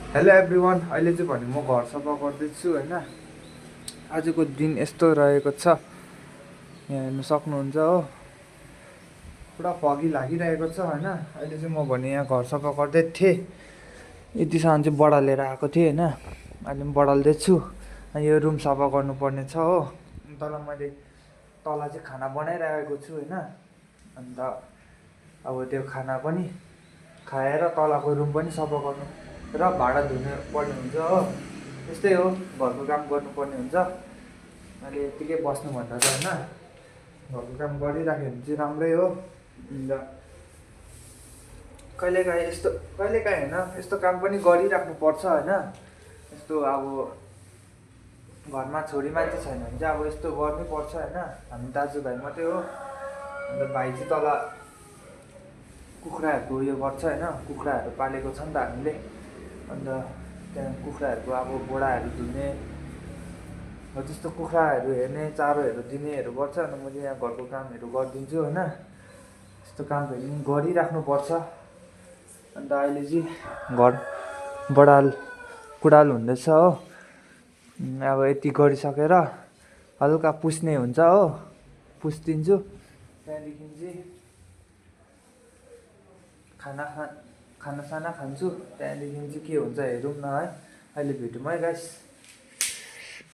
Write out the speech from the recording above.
Hello everyone, अहिले चाहिँ भने म घर सफा गर्दैछु होइन। आजको दिन यस्तो रहेको छ, यहाँ हेर्नु सक्नुहुन्छ हो। पुरा फगी लागिरहेको छ होइन। अहिले चाहिँ म भने यहाँ घर सफा गर्दै थिएँ, यतिसम्म चाहिँ बडा लिएर आएको थिएँ होइन। अहिले पनि बडाल्दैछु। यो रुम सफा गर्नुपर्ने छ हो। तल मैले चाहिँ खाना बनाइरहेको छु होइन। अन्त अब त्यो खाना पनि खाएर तलको रुम पनि सफा गर्नु र भाँडा धुनु पर्ने हुन्छ हो। त्यस्तै हो, घरको काम गर्नुपर्ने हुन्छ। अहिले यत्तिकै बस्नुभन्दा त होइन, घरको काम गरिराख्यो भने चाहिँ राम्रै हो। अन्त कहिलेकाहीँ होइन, यस्तो काम पनि गरिराख्नुपर्छ होइन। यस्तो अब घरमा छोरी मान्छे छैन भने चाहिँ अब यस्तो गर्नैपर्छ होइन। हामी दाजुभाइ मात्रै हो। अन्त भाइ चाहिँ तल कुखुराहरूको उयो गर्छ होइन, कुखुराहरू पालेको छ नि त हामीले। अन्त त्यहाँ कुखुराहरूको अब बोडाहरू धुने हो, त्यस्तो कुखुराहरू हेर्ने, चारोहरू दिनेहरू गर्छ। अन्त म चाहिँ यहाँ घरको कामहरू गरिदिन्छु होइन। यस्तो कामहरू पनि गरिराख्नुपर्छ। अन्त अहिले चाहिँ घर कुडाल हुँदैछ हो। अब यति गरिसकेर हल्का पुस्ने हुन्छ हो, पुस्दिन्छु। त्यहाँदेखि चाहिँ खानासाना खान्छु। त्यहाँदेखि चाहिँ के हुन्छ हेरौँ न है। अहिले भेटौँ है गाइस।